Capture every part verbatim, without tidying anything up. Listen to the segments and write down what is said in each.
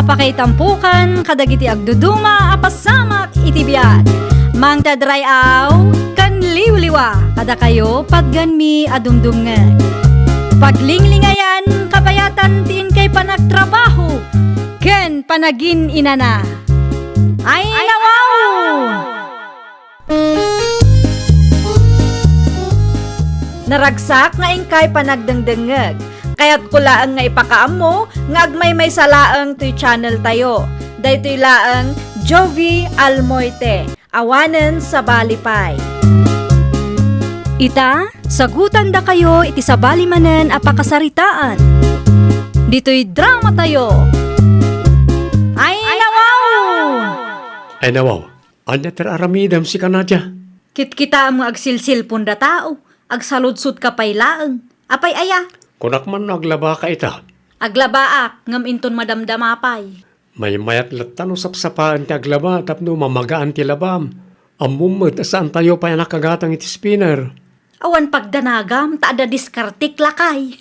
Pakaitampokan kadagiti agduduma a pasamak iti biag. Mangted ray-aw ken liwliwa kadakayo patganmi a dumdumngeg. Paglinglingayan kabayatan ti inkay panagtrabaho ken panagin-inana. Ay, nawaw! Naragsak nga inkay panagdengdengngeg. Kayatko laeng nga ipakaammo nga agmaymaysa laeng toy channel tayo. Daytoy laeng Jovie Almoite, awanen sabali pay. Ita, sagutandakayo iti sabali manen a pakasaritaan. Ditoy drama tayo. Ay, nawaw! Ay, nawaw. Ania ti aramidem sika, Nadia? Kitkitaem nga agsilsilpon da tao, agsaludsodka pay laeng. Apay aya? Kunak man no aglabaka ita. Aglabaak, ngem inton madamdama pay. Maymayat latta no sapsapaen ti aglaba tapno mamagaan ti labam. Ammom met a saantayo pay a nakagatang iti spinner. Awan pagdanagam, ta adda diskartek, lakay.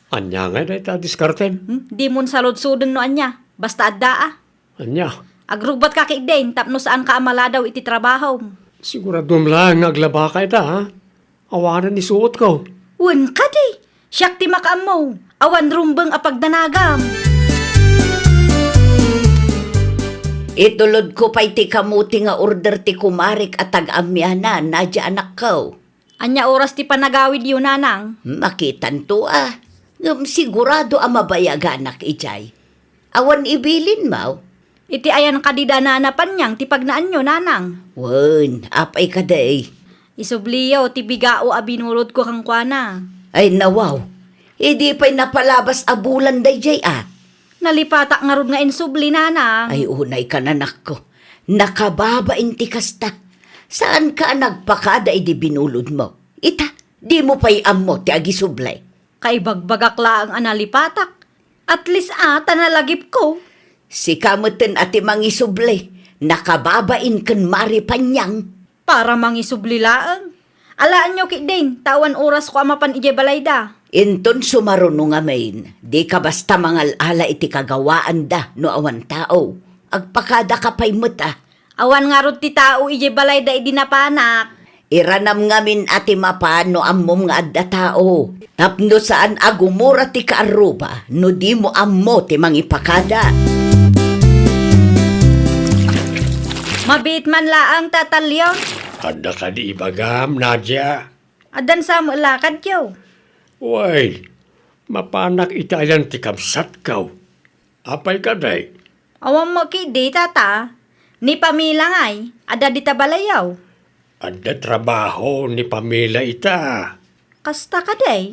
Ania ngay dayta a diskartem? Hmm? Dimon saludsoden no ania. Basta adda a. Ania? Agrubatka ketdin tapno saanka a maladaw iti trabahom. Siguraduem laeng nga aglabaka ita, ha? Awanen isuotko. Wen kadi, siak ti makaammo. Awan rumbeng a pagdanagam. Itulodko pay ti kamote nga order ti kumarek a taga-Amiana, Nadia anakko. Ania oras ti panagawidyo, nanang? Makitanto a. Ngem sigurado a mabayaganak idiay. Awan ibilin, maw? Iti ayan kadi da Nana Panyang ti pagnaanyo, nanang? Wen, apay kadi? Isubliyo ti bigao a binulodko kenkuana. Ay, nawaw. Idi pay napalabas a bulan daydiay a. Nalipatak ngarud nga insubli, nanang. Ay, unay ka, nanakko. Nakababain ti kasta. Saanka a nagpakada idi binulodmo. Ita, dimo pay ammo ti agisubli. Kaibagbagak laeng a nalipatak. At least a, ta nalagipko. Sika metten a ti mangisubli, nakababain ken Mari Panyang. Para mangisubli laeng. Alaenyo ketdin, ta awan orasko a mapan idiay balayda. Inton sumaruno ngamin, dika basta mangal-ala iti kagawaanda no awan tao. Agpakadaka pay met a. Awan ngarud ti tao idiay balayda idi napanak. Iranam ngamin a ti mapan no ammom nga adda tao, tapno saan a gumura ti kaarruba no dimo ammo ti mangipakada. Mabiit man laeng, Tata Leon. Adda kadi ibagam, Nadia? Addan sa met lakadyo. Wen, mapanak iti ayan ti kabsatko. Apay kadi? Awan met ketdi, tata. Ni Pamela ngay, adda dita balayyo? Adda trabaho ni Pamela ita. Kasta kadi?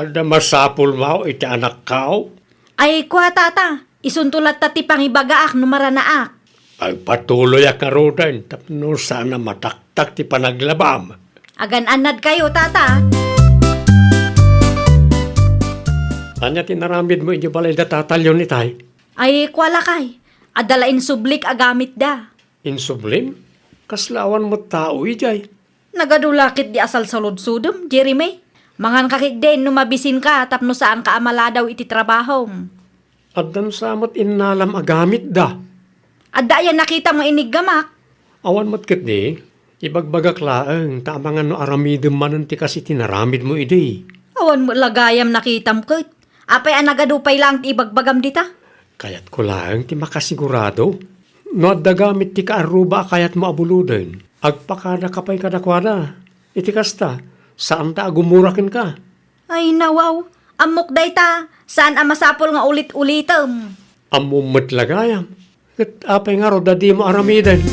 Adda masapul maw iti anakko? Ay, kua, tata. Isunto latta ti pangibagaak no maranaak. Agpatuloyak ngaruden tapno saan a mataktak ti panaglabam. Agan-annadkayo, tata. Ania ti naramidmo idiay balayda Tata Leon itay? Ay, kua lakay, adda la insublik a gamitda. Insublim? Kasla awan met tao idiay. Nagadu la ketdi a salsaludsodem, Jeremy. Manganka ketdin no mabisinka tapno saanka a maladaw iti trabahom. Addan sa met innalam a gamitda. Adda aya nakitam nga iniggamak? Awan met ketdi. Ibagbagak laeng ta amangan no aramidem manen ti kas iti naramidmo idi. Awan met la gayam nakitam ket. Apay a nagadu pay laeng ti ibagbagam dita? Kayatko laeng ti makasigurado. No adda gamit ti kaarruba a kayatmo a buloden, agpakadaka pay kadakuada. Iti kasta, saanta a gumura kenka. Ay, nawaw. Ammok dayta, saan a masapul nga ulit-ulitem. Ammom met la gayam. Ket apay ngarud a dimo aramiden?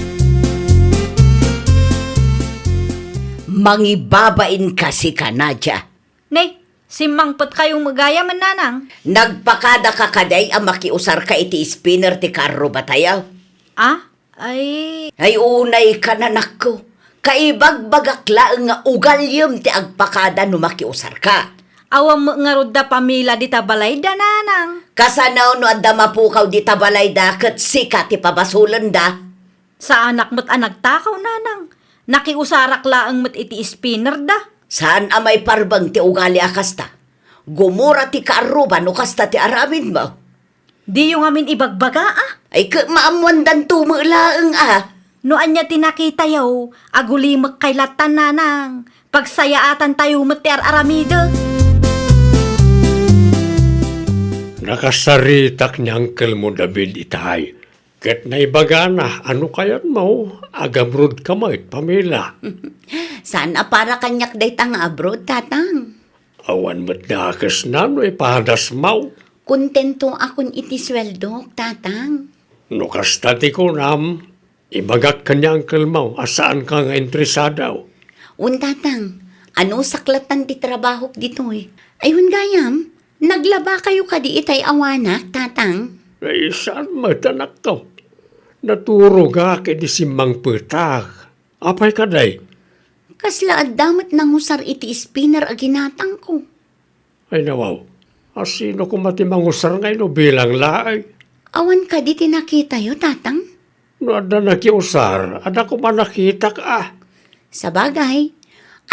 Mangibabain kasi ka, Nadia. Ne, simmangpetkayo met gayam, nanang. Nagpakadaka kadi a makiusarka iti spinner ti karrubatayo? Ah? Ay. Ay, unay ka, nanakko. Kaibagbagak laeng nga ugaliem ti agpakada no makiusarka. Awan met ngarud da pamila dita balayda, nanang. Kasano no adda mapukaw dita balayda ket sika ti pabasolenda? Saanak met a nagtakaw, nanang. Nakiusarak laeng met iti spinner da. Saan a maiparbeng ti ugali a kasta. Gumura ti kaarruba no kasta ti aramidmo. Diyo ngamin ibagbaga, a? Ay, ket maammoandanto met laeng, a. No ania ti nakitayo, agulimekkay lattan, nanang. Pagsayaatan tayo met ti ar-aramidek. Nakasaritak ni Uncle mo David itay. Ket naibagana a no kayatmo, agabroad ka met, Pamela. Saan a para kaniak dayta nga abroad, Tatang. Awan met dakesna no ipadasmo. Kontento akon iti sueldok, Tatang. No kasta ti kunam, ibagak ken ni Uncle mo a saanka nga interesado. Wen, Tatang, anusak lattan ti trabahok ditoy. Ay, wen gayam, naglabakayo kadi itay awanak, Tatang? Ay, saan met, anakko? Naturogak idi simmangpetak. Apay kadi? Kasla adda met nangusar iti spinner a ginatangko. Ay, nawaw. A, sino koma ti mangusar nga inubilang laeng? Awan kadi ti nakitayo, Tatang? No adda nakiusar, adda koma nakitak, a. Sabagay,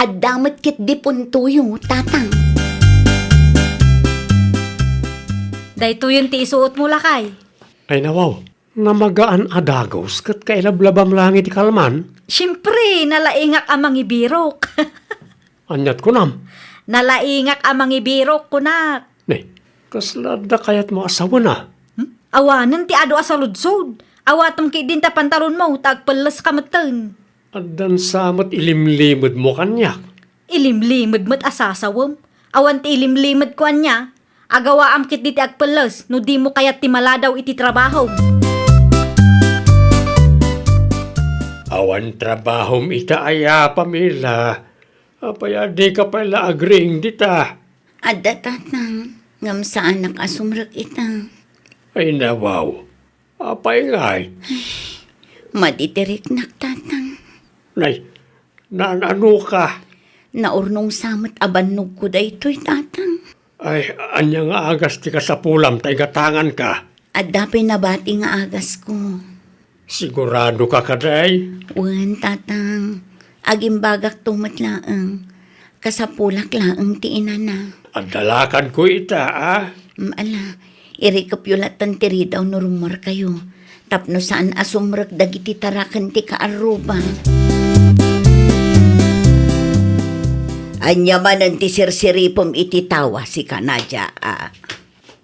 adda met ketdi puntoyo, Tatang. Daytoyen ti isuotmo, lakay. Ay, nawaw. Namagaan a dagus ket kailablabam laeng iti kalman? Siempre, nalaingak a mangibirok. Aniat kunam? Nalaingak a mangibirok, kunak. Ne, kasla adda kayatmo a sawena? Hmm? Awanen ti adu a saludsod. Awatem ketdin ta pantalonmo, ta agpelleska metten. Addan sa met ilimlimedmo kaniak. Ilimlimed met a sasawem. Awan ti ilimlimed ko ania. Agawaam ketdi ti agpelles no dimo kayat ti maladaw iti trabahom. Awan trabahom ita aya, Pamela? Apay a dika pay la agriing dita? Adda, Tatang, ngem saanak a sumrek ita. Ay, nawaw. Apay ngay? Madi ti riknak, Tatang. Nay, naan-ano ka? Naurnong sa met a bannogko daytoy, Tatang. Ay, ania nga agas ti kasapulam ta igatanganka? Adda pay nabati nga agasko. Sigurado ka kadi? Wen, Tatang. Agimbagakto met laeng. Kasapulak laeng ti inana. Adda lakadko ita, a? Mm, ala, irikepyo lattan ti ridaw no rummuarkayo. Tapno saan a sumrek dagiti taraken ti kaarruba. Ania manen ti sirsiripem iti tawa, sika, Nadia, a?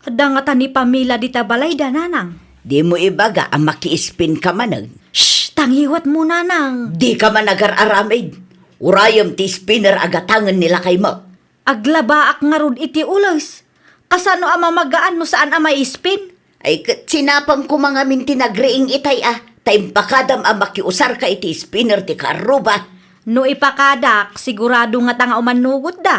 Adda ngata ni Pamela dita balayda, nanang. Dimo ibaga a makiispin ka manen? Shh! Tangiwatmo, nanang. Dika man agar-aramid. Urayem ti spinner a gatangen ni lakaymo. Aglabaak ngarud iti ules. Kasano a mamagaan no saan a maispin? Ay, ket sinapam koma ngamin ti nagriing itay a, ta impakadam a makiusarka iti spinner ti kaarruba. No ipakadak, sigurado ngata nga umannugotda.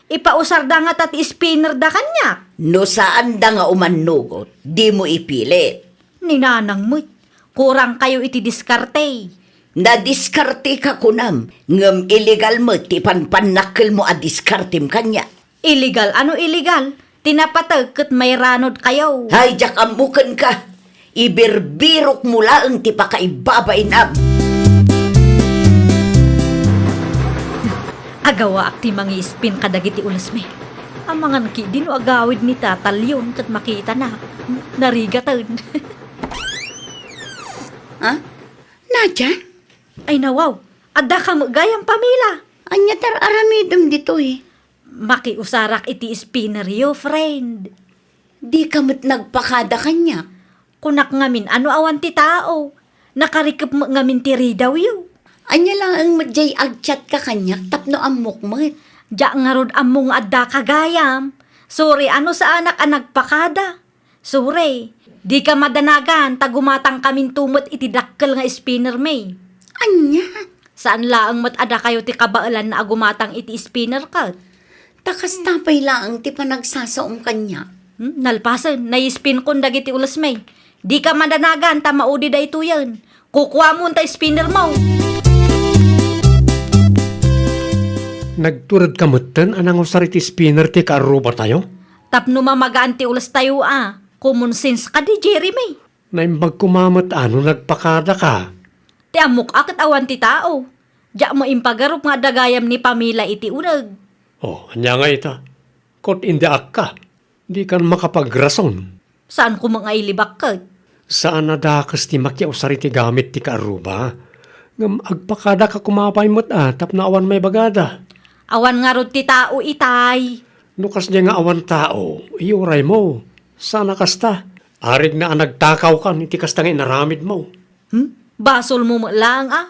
Ipausarda ngata ti spinnerda kaniak. No saanda nga umannugot, dimo ipilit. Ni nanang met, kurangkayo iti diskarte. Nadiskarteka kunam, ngem illegal met ti panpannakkelmo a diskartem kaniak. Illegal? Ano illegal? Ti napateg ket mairanodkayo. Hay, diak ammo kenka. Ibirbirokmo laeng ti pakaibabainam. Agawaak ti mangiispin kadagiti ulesmi. Amangan ketdi no agawid ni Tata Leon ket makitana. Narigaten. Ha? Nadia? Ay, nawaw. Adda ka met gayam, Pamela. Ania ti ar-aramidem ditoy? Makiusarak iti spinneryo, friend. Dika met nagpakada kaniak. Kunak ngamin a no awan ti tao. Nakarikep met ngamin ti ridawyo. Ania laeng met diay agchatka kaniak tapno ammok met. Diak ngarud ammo nga addaka gayam. Sorry a no saanak a nagpakada. Sorry, dika madanagan ta gumatangkaminto met iti dakkel nga spinnermi. Ania? Saan laeng met a dakayo ti kabaelanna a gumatang iti spinner ket? Ta kasta pay laeng ti panagsasaom kaniak. Hmm, nalpasen, naispinkon dagiti ulesmi. Dika madanagan ta maudi daytoyen. Kukuamon ta spinnermo. Nagturedka metten a nangusar iti spinner ti kaarrubatayo? Tapno mamagaan ti ulestayo a. Common sense kadi, Jeremy. Naimbag koma met a no nagpakadaka. Ti ammok a ket awan ti tao. Diak met impagarup nga adda gayam ni Pamela iti uneg. Oh, ania nga ita? Ket indiakka. Dikan makapagrason. Saanko met nga ilibak ket. Saan a dakes ti makiusar iti gamit ti kaarruba. Ngem agpakadaka koma pay met a tapno awan maibagada. Awan ngarud ti tao itay. No kasdiay nga awan tao, iyuraymo. Saan a kasta. Arigna a nagtakawkan iti kasta nga inaramidmo. Hmm? Basolmo met laeng a.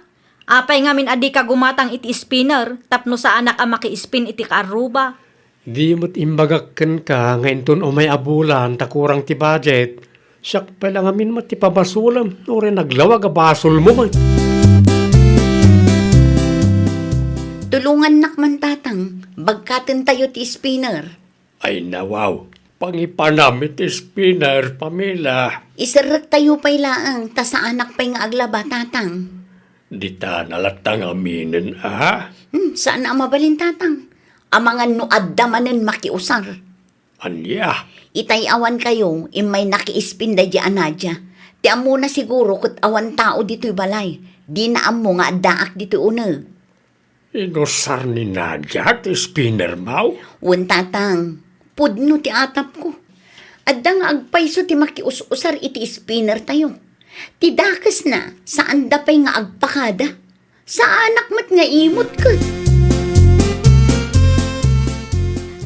Apay ngamin a dika gumatang iti spinner tapno saanak a maki-spin iti kaarruba? Di met imbagak kenka nga inton umay a bulan ta kurang ti budget, siak pay la ngamin met ti pabasolem, uray naglawag a basolmo met. Tulongannak man, Tatang. Bagkatentayo ti spinner. Ay, nawaw. Pangipanam iti spinner, Pamela. Iserrektayo pay laeng, ta saanak pay nga aglaba, Tatang. Dita na latta ngaminen, a? Hmm, saan a mabalin, Tatang. Amangan no adda manen makiusar. Ania? Itay awankayo, immay nakiispin daydi a Nadia. Ti ammona siguro ket awan tao ditoy balay. Dina ammo nga addaak ditoy uneg. Inusar ni Nadia ti spinnermo? Wen, Tatang. Pudno ti atapko. Adda nga agpayso ti makius-usar iti spinnertayo. Ti dakesna, saanda pay nga agpakada. Saanak met nga imot ket.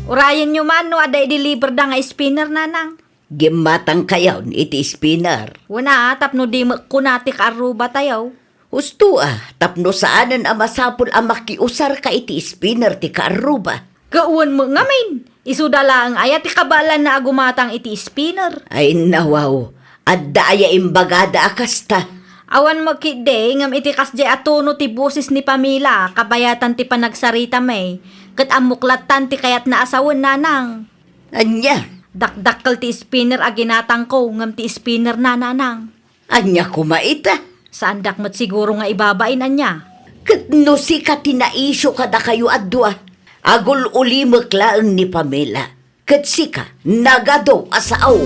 Urayenyo man no adda i-deliverda nga spinner, Nanang. Gimmatangkayon iti spinner. Wen a, tapno di met kuna ti kaarrubatayo. Husto a, tapno saanen a masapul a makiusarka iti spinner ti kaarruba. Ket wen met ngamin, isuda laeng aya ti kabaelanna a gumatang iti spinner. Ay, nawaw, adda aya imbagada a kasta? Awan met ketdi, ngem iti kasdiay a tono ti boses ni Pamela, kabayatan ti panagsarita met, ket ammok lattan ti kayatna a sawen, Nanang. Ania? Dakdakkel ti spinner a ginatangko, ngem ti spinnerna, Nanang. Ania koma ita? Saandak met siguro nga ibabain, ania? Ket no sika ti naisyu kadakayo a dua, agul-ulimek laeng ni Pamela, ket sika, nagadu a saom.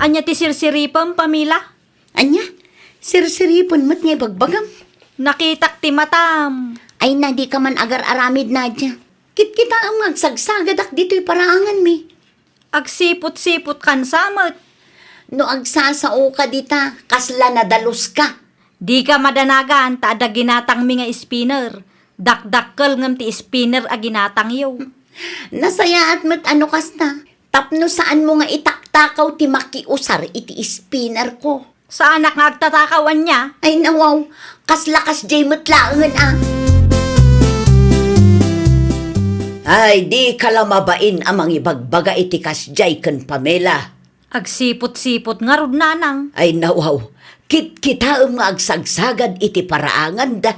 Ania ti sirsiripem, Pamela? Ania? Sirsiripen met nga ibagbagam? Nakitak ti matam. Ay na, dika man agar-aramid, Nadia. Kitkitaem nga agsagsagadak ditoy paraanganmi. Agsipot-sipotkan sa met. No agsasaoka dita, kasla nadaluska. Dika madanagan ta adda ginatangmi nga spinner. Dakdakkel ngem ti spinner a ginatangyo. Nasayaat met a no kasta, tapno saanmo nga itaktakaw ti makiusar iti spinnerko. Saanak nga agtatakaw, ania? Ay, nawaw, kasla kasdiay met laengen a. Ay, dika la mabain a mangibagbaga iti kasdiay ken Pamela. Agsipot-sipot ngarud, Nanang. Ay, nawaw, kitkitaem nga agsagsagad iti paraanganda.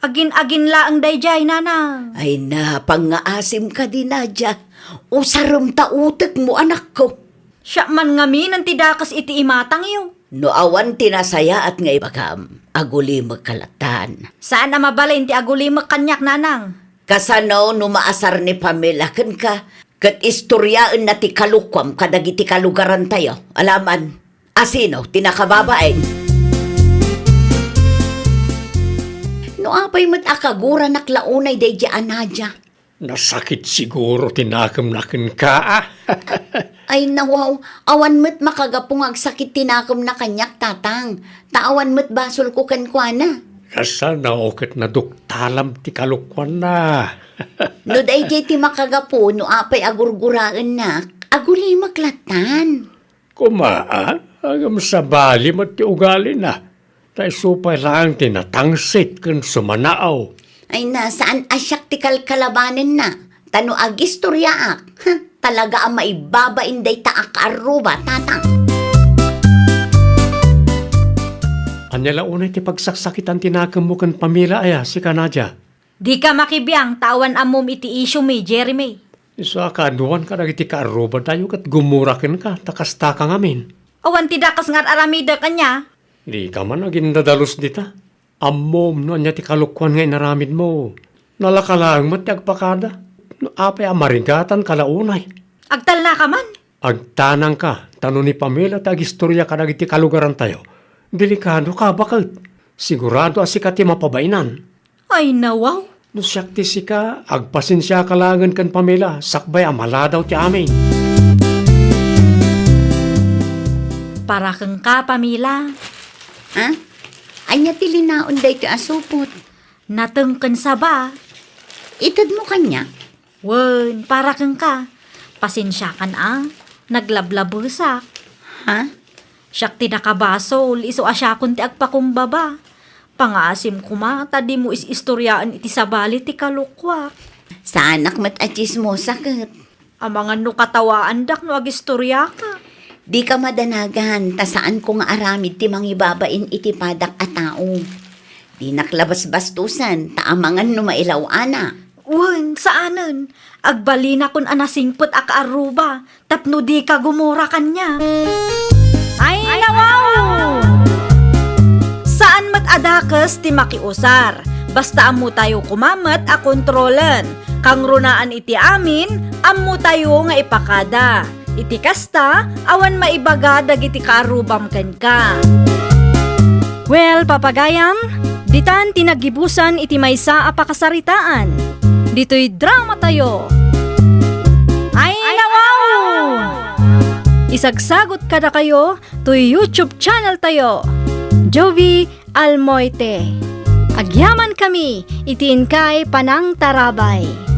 Agin-agin laeng daydiay, Nanang. Ay na, pangngaasim kadi, Nadia. Usarem ta utekmo, anakko. Siak man ngaminen ti dakes iti imatangyo. No awan ti nasayaat nga ibagam, agulimekka lattan. Saan a mabalin ti agulimek kaniak, Nanang. Kasano no maasar ni Pamela kenka, ket istoriaenna ti kalokuam kadagiti kalugarantayo? Alaman. Asino ti nakababain? No apay met a kaguranak la unay daydi a Nadia. Nasakit siguro ti nakemna kenka, a? Ay, nawaw, awan met makagapu nga agsakit ti nakemna kaniak, Tatang. Ta awan met basolko kenkuana. Kasano ket naduktalam ti kalokuanna? No daydiay ti makagapu, no apay a gurguraennak, agulimek lattan. Koma, a? Ngem sabali met ti ugalina. Ta isu pay laeng ti natangsit ken sumanao. Ay na, saan a siak ti kalkalabanenna. Ta no agistoriaak, ha, talaga a maibabain dayta a kaarruba, Tatang. Ania la unay ti pagsaksakitan ti nakemmo ken Pamela aya, sika Nadia? Dika makibiang ta awan ammom iti isyumi, Jeremy. Isu a kaaduan kadagiti kaarrubatayo ket gumura kenka ta kastaka ngamin. Awan ti dakes nga ar-aramidek, ania? Dika man agindadalus dita. Ammom no ania ti kalokuan nga inaramidmo. Nalaka laeng met ti agpakada. No apay a marigatanka la unay. Agtalnaka man? Agtanangka, ta no ni Pamela ti agistorya kadagiti kalugarantayo, delikadoka, baket. Sigurado a sika ti mapabainan. Ay, nawaw. No siak ti sika, agpasensiaka laengen ken Pamela, sakbay a maladaw ti amin. Para kenka, Pamela. Ha? Ania ti linaon daytoy a supot? Nateng ken saba. Itedmo kaniak? Wen, para kenka. Pasensiakan a, naglablabesak. Ha? Siak ti nakabasol, isu a siakon ti agpakumbaba. Pangaasim koma ta dimo is-istoriaen iti sabali ti kalukoak. Saanak met a tsismosa ket. Amangan no katawaandak no agistoriaka. Dika madanagan ta saanko nga aramid ti mangibabain iti padak a tao. Dinak la basbastosen ta amangan no mailaw-anak. Wen, saanen. Agbalinakon a nasingpet a kaarruba tapno dika gumura kaniak. Ay, nawaw! Saan met a dakes ti makiusar. Basta ammotayo koma met a kontrolen. Kangrunaan iti amin, ammotayo nga ipakada. Iti kasta, awan maibaga dagiti kaarrubam kenka. Well, papagayam, ditan ti naggibusan iti maysa a pakasaritaan. Ditoy dramatayo. Ay, nawaw! Isagsagot kadakayo toy YouTube channel tayo, Jovie Almoite. Agyamankami iti inkay panangtarabay.